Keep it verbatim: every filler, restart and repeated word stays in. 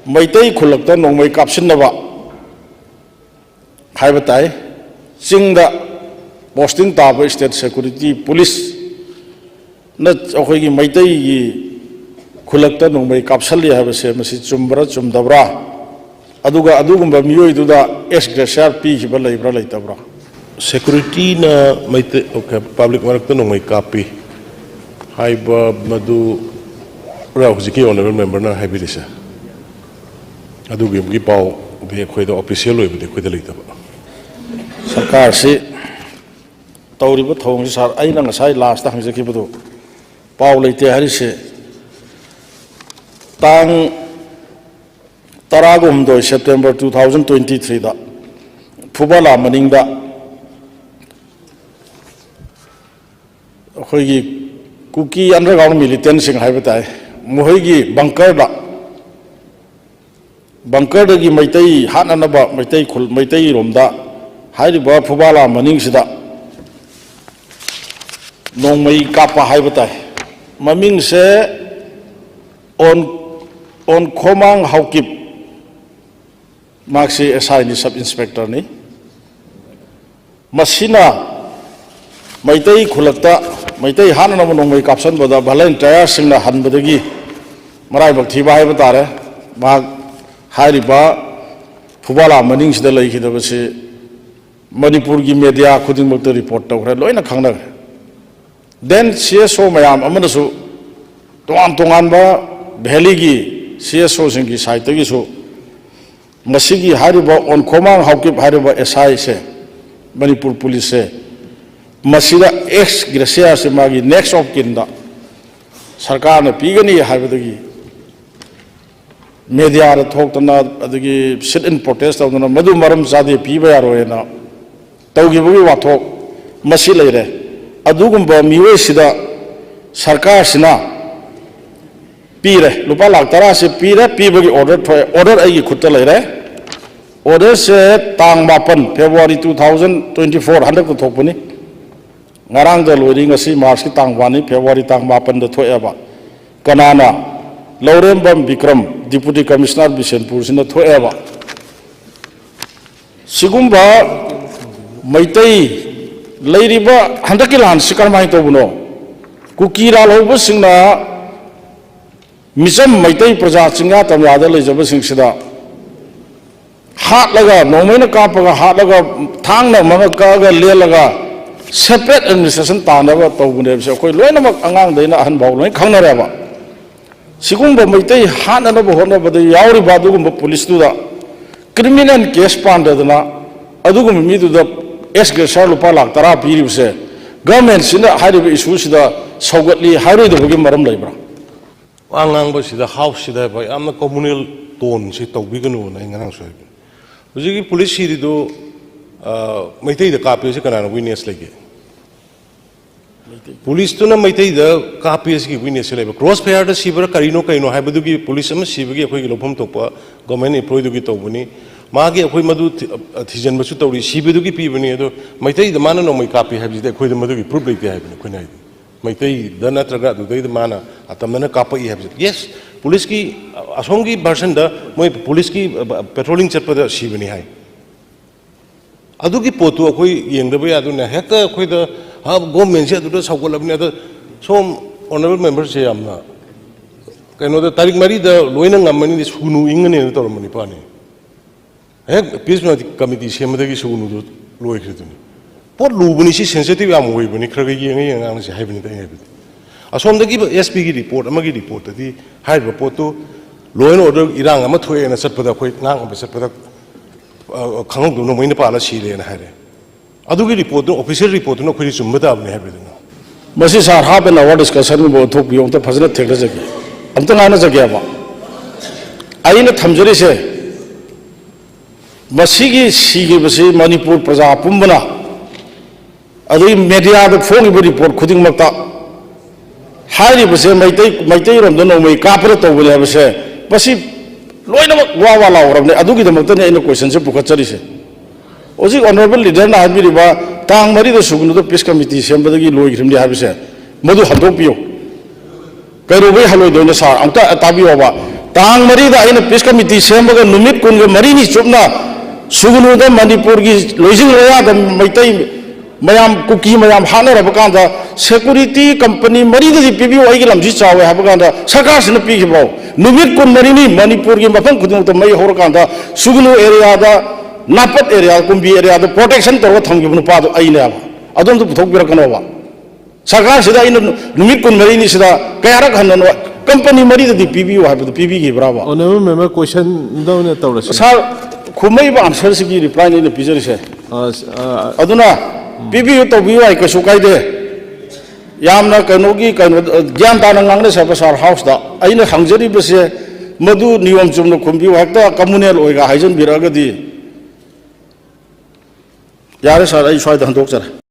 ꯃꯩꯇꯩ ꯈꯨꯜꯂꯛꯇ ꯅꯣꯡꯃꯩ ꯀꯥꯞꯁꯤꯟꯅꯕ ꯍꯥꯏꯕ ꯇꯥꯏ꯫ ꯆꯤꯡꯗ posting ꯇꯥꯕ state security police ꯅ ꯑꯩꯈꯣꯏꯒꯤ ꯃꯩꯇꯩꯒꯤ ꯈꯨꯜꯂꯛꯇ ꯅꯣꯡꯃꯩ ꯀꯥꯞꯁꯜꯂꯤ ꯍꯥꯏꯕꯁꯦ ꯃꯁꯤ ꯆꯨꯝꯕ꯭ꯔꯥ ꯆꯨꯝꯗꯕ꯭ꯔꯥ? ꯑꯗꯨꯒ ꯑꯗꯨꯒꯨꯝꯕ ꯃꯤꯑꯣꯏꯗꯨꯗ ex gratia ꯄꯤꯈꯤꯕ ꯂꯩꯕ꯭ꯔꯥ ꯂꯩꯇꯕ꯭ꯔꯥ? Securityꯅ ꯃꯩꯇꯩ, okay, public ꯃꯔꯛꯇ ꯅꯣꯡꯃꯩ ꯀꯥꯞꯄꯤ ꯍꯥꯏꯕ ꯃꯗꯨ ꯍꯧꯖꯤꯛꯀꯤ honourable memberꯅ ꯍꯥꯏꯕꯤꯔꯤꯁꯦ, ꯑꯗꯨꯒꯤ ꯄꯥꯎꯗꯤ ꯑꯩꯈꯣꯏꯗ official ꯑꯣꯏꯕꯗꯤ ꯑꯩꯈꯣꯏꯗ ꯂꯩꯇꯕ꯫ ꯁꯔꯀꯥꯔꯁꯤ ꯇꯧꯔꯤꯕ ꯊꯧꯑꯣꯡꯁꯤ, ꯁꯥꯔ, ꯑꯩꯅ ꯉꯁꯥꯏ lastꯇ ꯍꯪꯖꯈꯤꯕꯗꯨ ꯄꯥꯎ ꯂꯩꯇꯦ ꯍꯥꯏꯔꯤꯁꯦ, ꯇꯥꯡ ꯇꯔꯥꯒ ꯍꯨꯝꯗꯣꯏ September two thousand twenty threeꯗ ꯐꯨꯕꯥꯂꯥ ꯃꯅꯤꯡꯗ ꯑꯩꯈꯣꯏꯒꯤ ꯀꯨꯀꯤ underground militantꯁꯤꯡ ꯍꯥꯏꯕ ꯇꯥꯏ, ꯃꯈꯣꯏꯒꯤ bunkerꯗ, bunkerꯗꯒꯤ ꯃꯩꯇꯩ ꯍꯥꯠꯅꯅꯕ ꯃꯩꯇꯩ ꯈꯨꯜ, ꯃꯩꯇꯩꯔꯣꯝꯗ ꯍꯥꯏꯔꯤꯕ ꯐꯨꯕꯥꯂꯥ ꯃꯅꯤꯡꯁꯤꯗ ꯅꯣꯡꯃꯩ ꯀꯥꯞꯄ ꯍꯥꯏꯕ ꯇꯥꯏ꯫ ꯃꯃꯤꯡꯁꯦ ꯑꯣꯟ, ꯑꯣꯟꯈꯣꯃꯥꯡ ꯍꯥꯎꯀꯤꯞ, ꯃꯍꯥꯛꯁꯤ SIꯅꯤ, sub inspectorꯅꯤ꯫ ꯃꯁꯤꯅ ꯃꯩꯇꯩ ꯈꯨꯜꯂꯛꯇ ꯃꯩꯇꯩ ꯍꯥꯠꯅꯅꯕ ꯅꯣꯡꯃꯩ ꯀꯥꯞꯁꯤꯟꯕꯗ volunteerꯁꯤꯡꯅ ꯍꯟꯕꯗꯒꯤ ꯃꯔꯥꯏꯕꯛ ꯊꯤꯕ ꯍꯥꯏꯕ ꯇꯥꯔꯦ꯫ ꯃꯍꯥꯛ ꯍꯥꯏꯔꯤꯕ ꯐꯨꯕꯥꯂꯥ ꯃꯅꯤꯡꯁꯤꯗ ꯂꯩꯈꯤꯗꯕꯁꯤ ꯃꯅꯤꯄꯨꯔꯒꯤ media ꯈꯨꯗꯤꯡꯃꯛꯇ report ꯇꯧꯈ꯭ꯔꯦ, ꯂꯣꯏꯅ ꯈꯪꯅꯈ꯭ꯔꯦ꯫ Then CSO ꯃꯌꯥꯝ ꯑꯃꯅꯁꯨ, ꯇꯣꯉꯥꯟ ꯇꯣꯉꯥꯟꯕ valleyꯒꯤ CSOꯁꯤꯡꯒꯤ sideꯇꯒꯤꯁꯨ ꯃꯁꯤꯒꯤ ꯍꯥꯏꯔꯤꯕ ꯑꯣꯟꯈꯣꯃꯥꯡ ꯍꯥꯎꯀꯤꯞ ꯍꯥꯏꯔꯤꯕ SIꯁꯦ, ꯃꯅꯤꯄꯨꯔ policeꯁꯦ, ꯃꯁꯤꯗ ex gratiaꯁꯦ ꯃꯥꯒꯤ next of kinꯗ ꯁꯔꯀꯥꯔꯅ ꯄꯤꯒꯅꯤ ꯍꯥꯏꯕꯗꯒꯤ mediaꯗ ꯊꯣꯛꯇꯅ, ꯑꯗꯒꯤ sit-in protest ꯇꯧꯗꯅ, ꯃꯗꯨ ꯃꯔꯝ ꯆꯥꯗꯦ, ꯄꯤꯕ ꯌꯥꯔꯣꯏꯅ ꯇꯧꯈꯤꯕꯒꯤ ꯋꯥꯊꯣꯛ ꯃꯁꯤ ꯂꯩꯔꯦ꯫ ꯑꯗꯨꯒꯨꯝꯕ ꯃꯤꯑꯣꯏꯁꯤꯗ ꯁꯔꯀꯥꯔꯁꯤꯅ ꯄꯤꯔꯦ, ꯂꯨꯄꯥ ꯂꯥꯈ ꯇꯔꯥꯁꯦ ꯄꯤꯔꯦ, ꯄꯤꯕꯒꯤ order ꯊꯣꯛꯑꯦ, order ꯑꯩꯒꯤ ꯈꯨꯠꯇ ꯂꯩꯔꯦ꯫ Orderꯁꯦ ꯇꯥꯡ ꯃꯥꯄꯟ February two thousand twenty four, ꯍꯟꯗꯛꯇ ꯊꯣꯛꯄꯅꯤ꯫ ꯉꯔꯥꯡꯗ ꯂꯣꯏꯔꯤ, ꯉꯁꯤ Marchꯀꯤ ꯇꯥꯡ ꯋꯥꯟꯅꯤ, February ꯇꯥꯡ ꯃꯥꯄꯟꯗ ꯊꯣꯛꯑꯦꯕ꯫ ꯀꯅꯥꯅ? ꯂꯧꯔꯦꯝꯕꯝ ꯕꯤꯀ꯭ꯔꯝ, Deputy Commissioner ꯕꯤꯁꯦꯟꯄꯨꯔꯁꯤꯅ ꯊꯣꯛꯑꯦꯕ꯫ ꯁꯤꯒꯨꯝꯕ ꯃꯩꯇꯩ ꯂꯩꯔꯤꯕ ꯍꯟꯗꯛꯀꯤ ꯂꯥꯟꯁꯤ ꯀꯔꯝꯍꯥꯏꯅ ꯇꯧꯕꯅꯣ? ꯀꯨꯀꯤ ꯂꯥꯜꯍꯧꯕꯁꯤꯡꯅ ꯃꯤꯆꯝ ꯃꯩꯇꯩ ꯄ꯭ꯔꯖꯥ ꯆꯤꯡꯌꯥ ꯇꯝꯌꯥꯗ ꯂꯩꯖꯕꯁꯤꯡꯁꯤꯗ ꯍꯥꯠꯂꯒ, ꯅꯣꯡꯃꯩꯅ ꯀꯥꯞꯄꯒ ꯍꯥꯠꯂꯒ, ꯊꯥꯡꯅ ꯑꯃꯒ ꯀꯛꯑꯒ ꯂꯦꯜꯂꯒ separate administration ꯇꯥꯅꯕ ꯇꯧꯕꯅꯦꯕꯁꯦ ꯑꯩꯈꯣꯏ ꯂꯣꯏꯅꯃꯛ ꯑꯉꯥꯡꯗꯩꯅ ꯑꯍꯟ ꯐꯥꯎ ꯂꯣꯏ ꯈꯪꯅꯔꯦꯕ꯫ ꯁꯤꯒꯨꯝꯕ ꯃꯩꯇꯩ ꯍꯥꯠꯅꯅꯕ ꯍꯣꯠꯅꯕꯗ ꯌꯥꯎꯔꯤꯕ ꯑꯗꯨꯒꯨꯝꯕ ꯄꯨꯂꯤꯁꯇꯨꯗ criminal case ꯄꯥꯟꯗꯗꯅ ꯑꯗꯨꯒꯨꯝꯕ ꯃꯤꯗꯨꯗ ꯑꯦꯁ ꯒ꯭ꯔꯦꯁꯔ ꯂꯨꯄꯥ ꯂꯥꯈ ꯇꯔꯥ ꯄꯤꯔꯤꯕꯁꯦ, ꯒꯚꯔꯟꯃꯦꯟꯁꯤꯅ ꯍꯥꯏꯔꯤꯕ ꯏꯁꯨꯁꯤꯗ ꯁꯧꯒꯠꯂꯤ ꯍꯥꯏꯔꯣꯏꯗꯕꯒꯤ ꯃꯔꯝ ꯂꯩꯕ꯭ꯔꯥ? ꯋꯥ ꯉꯥꯡꯕꯁꯤꯗ ꯍꯥꯎꯁꯁꯤꯗ ꯌꯥꯝꯅ communal toneꯁꯤ ꯇꯧꯕꯤꯒꯅꯨꯅ ꯑꯩ ꯉꯔꯥꯡꯁꯨ ꯍꯥꯏꯕꯅꯤ꯫ ꯍꯧꯖꯤꯛꯀꯤ ꯄꯨꯂꯤꯁ ꯁꯤꯔꯤꯗꯨ ꯃꯩꯇꯩꯗ ꯀꯥꯞꯄꯦꯁꯤ ꯀꯅꯥꯅ witness ꯂꯩꯒꯦ? ꯄꯨꯂꯤꯁꯇꯨꯅ ꯃꯩꯇꯩꯗ ꯀꯥꯞꯄꯦ ꯑꯁꯤꯒꯤ witnessꯁꯤ ꯂꯩꯕ? Cross fireꯗ ꯁꯤꯕ꯭ꯔꯥ ꯀꯔꯤꯅꯣ ꯀꯩꯅꯣ ꯍꯥꯏꯕꯗꯨꯒꯤ, ꯄꯨꯂꯤꯁ ꯑꯃ ꯁꯤꯕꯒꯤ ꯑꯩꯈꯣꯏꯒꯤ ꯂꯧꯐꯝ ꯊꯣꯛꯄ government employeeꯗꯨꯒꯤ ꯇꯧꯕꯅꯤ꯫ ꯃꯥꯒꯤ ꯑꯩꯈꯣꯏ ꯃꯗꯨ ꯊꯤꯖꯤꯟꯕꯁꯨ ꯇꯧꯔꯤ, ꯁꯤꯕꯗꯨꯒꯤ ꯄꯤꯕꯅꯤ꯫ ꯑꯗꯣ ꯃꯩꯇꯩꯗ ꯃꯥꯅ ꯅꯣꯡꯃꯩ ꯀꯥꯞꯄꯤ ꯍꯥꯏꯕꯁꯤꯗꯤ ꯑꯩꯈꯣꯏꯗ ꯃꯗꯨꯒꯤ proof ꯂꯩꯇꯦ ꯍꯥꯏꯕꯅꯤ ꯑꯩꯈꯣꯏꯅ ꯍꯥꯏꯗꯤ꯫ ꯃꯩꯇꯩꯗ ꯅꯠꯇ꯭ꯔꯒ ꯑꯗꯨꯗꯩꯗ ꯃꯥꯅ ꯑꯇꯝꯅꯅ ꯀꯥꯞꯄꯛꯏ ꯍꯥꯏꯕꯁꯦ꯫ Yes, ꯄꯨꯂꯤꯁꯀꯤ ꯑꯁꯣꯝꯒꯤ versionꯗ ꯃꯣꯏ ꯄꯨꯂꯤꯁꯀꯤ patrolling ꯆꯠꯄꯗ ꯁꯤꯕꯅꯤ ꯍꯥꯏ꯫ ꯑꯗꯨꯒꯤ ꯄꯣꯠꯇꯨ ꯑꯩꯈꯣꯏ ꯌꯦꯡꯗꯕ ꯌꯥꯗꯣꯏꯅꯦ꯫ ꯍꯦꯛꯇ ꯑꯩꯈꯣꯏꯗ ꯒꯣꯔꯃꯦꯟꯁꯦ ꯑꯗꯨꯗ ꯁꯧꯒꯠꯂꯕꯅꯤ꯫ ꯑꯗ ꯁꯣꯝ honourable memberꯁꯦ ꯌꯥꯝꯅ ꯀꯩꯅꯣꯗ ꯇꯥꯔꯤꯛ ꯃꯔꯤꯗ ꯂꯣꯏꯅ ꯉꯝꯃꯅꯤ, ꯁꯨꯒꯅꯨ ꯏꯪꯉꯅꯤꯅ ꯇꯧꯔꯝꯕ ꯅꯤꯄꯥꯅꯤ꯫ ꯍꯦꯛ peace committee ꯁꯦꯝꯕꯗꯒꯤ ꯁꯨꯒꯅꯨꯗꯨ ꯂꯣꯏꯈ꯭ꯔꯤꯗꯨꯅꯤ꯫ ꯄꯣꯠ ꯂꯨꯕꯅꯤ, ꯁꯤ sensitive ꯌꯥꯝ ꯑꯣꯏꯕꯅꯤ, ꯈꯔ ꯈꯔ ꯌꯦꯡꯉ ꯌꯦꯡꯉ ꯉꯥꯡꯅꯁꯤ ꯍꯥꯏꯕꯅꯤꯗ ꯑꯩꯅ ꯍꯥꯏꯕꯗꯤ꯫ ꯑꯁꯣꯝꯗꯒꯤ ꯑꯦꯁ ꯄꯤꯒꯤ report ꯑꯃꯒꯤ reportꯇꯗꯤ ꯍꯥꯏꯔꯤꯕ ꯄꯣꯠꯇꯨ law and order ꯏꯔꯥꯡ ꯑꯃ ꯊꯣꯛꯑꯦꯅ ꯆꯠꯄꯗ, ꯑꯩꯈꯣꯏ ꯉꯥꯡꯅꯕ ꯆꯠꯄꯗ ꯈꯪꯍꯧꯗꯕ ꯅꯣꯡꯃꯩꯅ ꯄꯥꯜꯂ ꯁꯤꯔꯦꯅ ꯍꯥꯏꯔꯦ꯫ ꯑꯗꯨꯒꯤ reportꯇꯨ, official reportꯇꯨꯅ ꯑꯩꯈꯣꯏꯗꯤ ꯆꯨꯝꯕ ꯇꯥꯕꯅꯤ ꯍꯥꯏꯕꯗꯨꯅ꯫ ꯃꯁꯤ ꯁꯥꯔ half an hour discussionꯒꯨꯝꯕ ꯑꯣꯟꯊꯣꯛꯄꯤꯌꯨ, ꯑꯝꯇ ꯐꯖꯅ ꯊꯦꯡꯅꯖꯒꯦ, ꯑꯝꯇ ꯉꯥꯡꯅꯖꯒꯦꯕ꯫ ꯑꯩꯅ ꯊꯝꯖꯔꯤꯁꯦ, ꯃꯁꯤꯒꯤ ꯁꯤꯈꯤꯕꯁꯤ ꯃꯅꯤꯄꯨꯔ ꯄ꯭ꯔꯖꯥ ꯄꯨꯝꯕꯅ, ꯑꯗꯒꯤ mediaꯗ ꯐꯣꯡꯉꯤꯕ report ꯈꯨꯗꯤꯡꯃꯛꯇ ꯍꯥꯏꯔꯤꯕꯁꯦ ꯃꯩꯇꯩ, ꯃꯩꯇꯩꯔꯣꯝꯗ ꯅꯣꯡꯃꯩ ꯀꯥꯞꯄꯗ ꯇꯧꯕꯅꯦ ꯍꯥꯏꯕꯁꯦ, ꯃꯁꯤ ꯂꯣꯏꯅꯃꯛ ꯋꯥ ꯋꯥ ꯂꯥꯎꯔꯕꯅꯦ꯫ ꯑꯗꯨꯒꯤꯗꯃꯛꯇꯅꯤ ꯑꯩꯅ questionꯁꯦ ꯄꯨꯈꯠꯆꯔꯤꯁꯦ꯫ ꯍꯧꯖꯤꯛ honourable leaderꯅ ꯍꯥꯏꯕꯤꯔꯤꯕ ꯇꯥꯡ ꯃꯔꯤꯗ ꯁꯨꯒꯅꯨꯗ peace committee ꯁꯦꯝꯕꯗꯒꯤ ꯂꯣꯏꯈ꯭ꯔꯤꯕꯅꯤ ꯍꯥꯏꯕꯁꯦ, ꯃꯗꯨ ꯍꯟꯗꯣꯛꯄꯤꯌꯨ꯫ ꯀꯩꯗꯧꯕꯩ ꯍꯜꯂꯣꯏꯗꯣꯏꯅꯣ ꯁꯥꯔ? ꯑꯝꯇ ꯇꯥꯕꯤꯌꯣꯕ꯫ ꯇꯥꯡ ꯃꯔꯤꯗ ꯑꯩꯅ peace committee ꯁꯦꯝꯃꯒ ꯅꯨꯃꯤꯠ ꯀꯨꯟꯒ ꯃꯔꯤꯅꯤ ꯆꯨꯞꯅ ꯁꯨꯒꯅꯨꯗ ꯃꯅꯤꯄꯨꯔꯒꯤ ꯂꯣꯏꯖꯤꯡ ꯂꯣꯌꯥꯗ ꯃꯩꯇꯩ ꯃꯌꯥꯝ, ꯀꯨꯀꯤ ꯃꯌꯥꯝ ꯍꯥꯠꯅꯔꯕ ꯀꯥꯟꯗ security company ꯃꯔꯤꯗꯗꯤ ꯄꯤꯕꯤꯌꯨ, ꯑꯩꯒꯤ ꯂꯝꯁꯤ ꯆꯥꯎꯋꯦ ꯍꯥꯏꯕ ꯀꯥꯟꯗ ꯁꯔꯀꯥꯔꯁꯤꯅ ꯄꯤꯈꯤꯕ꯭ꯔꯣ? ꯅꯨꯃꯤꯠ ꯀꯨꯟ ꯃꯔꯤꯅꯤ ꯃꯅꯤꯄꯨꯔꯒꯤ ꯃꯐꯝ ꯈꯨꯗꯤꯡꯃꯛꯇ ꯃꯩ ꯍꯧꯔꯀꯥꯟꯗ ꯁꯨꯒꯅꯨ areaꯗ, ꯅꯥꯄꯠ area, ꯀꯨꯝꯕꯤ areaꯗ protection ꯇꯧꯔꯒ ꯊꯝꯈꯤꯕ ꯅꯨꯄꯥꯗꯣ ꯑꯩꯅꯦꯕ꯫ ꯑꯗꯣꯝꯇ ꯄꯨꯊꯣꯛꯄꯤꯔꯛꯀꯅꯣꯕ꯫ ꯁꯔꯀꯥꯔꯁꯤꯗ ꯑꯩꯅ ꯅꯨꯃꯤꯠ ꯀꯨꯟ ꯃꯔꯤꯅꯤꯁꯤꯗ ꯀꯌꯥꯔꯛ ꯍꯟꯅꯅꯣ company ꯃꯔꯤꯗꯗꯤ ꯄꯤꯕꯤꯌꯨ ꯍꯥꯏꯕꯗꯨ ꯄꯤꯕꯤꯈꯤꯕ꯭ꯔꯕ? Honourable member, questionꯗ ꯑꯣꯏꯅ ꯇꯧꯔꯁꯤ꯫ Sir, ꯈꯨꯝꯃꯛꯏꯕ answerꯁꯤꯒꯤ replyꯅꯤ ꯑꯩꯅ ꯄꯤꯖꯔꯤꯁꯦ꯫ ꯑ, ꯑ, ꯑꯗꯨꯅ ꯄꯤꯕꯤꯌꯨ, ꯇꯧꯕꯤꯌꯨ ꯍꯥꯏ, ꯀꯩꯁꯨ ꯀꯥꯏꯗꯦ꯫ ꯌꯥꯝꯅ ꯀꯩꯅꯣꯒꯤ, ꯀꯩꯅꯣ, ꯒ꯭ꯌꯥꯟ ꯇꯥꯅ ꯉꯥꯡꯅꯁꯦ ꯍꯥꯏꯕ, sir, Houseꯇ꯫ ꯑꯩꯅ ꯍꯪꯖꯔꯤꯕꯁꯦ ꯃꯗꯨ ꯅꯤꯌꯣꯝ ꯆꯨꯝꯅ ꯈꯨꯝꯕꯤꯌꯨ, ꯍꯦꯛꯇ communal ꯑꯣꯏꯒ ꯍꯥꯏꯖꯟꯕꯤꯔꯛꯑꯒꯗꯤ꯫ ꯌꯥꯔꯦ, sir, ꯑꯩ ꯁ꯭ꯋꯥꯏꯗ ꯍꯟꯗꯣꯛꯆꯔꯦ꯫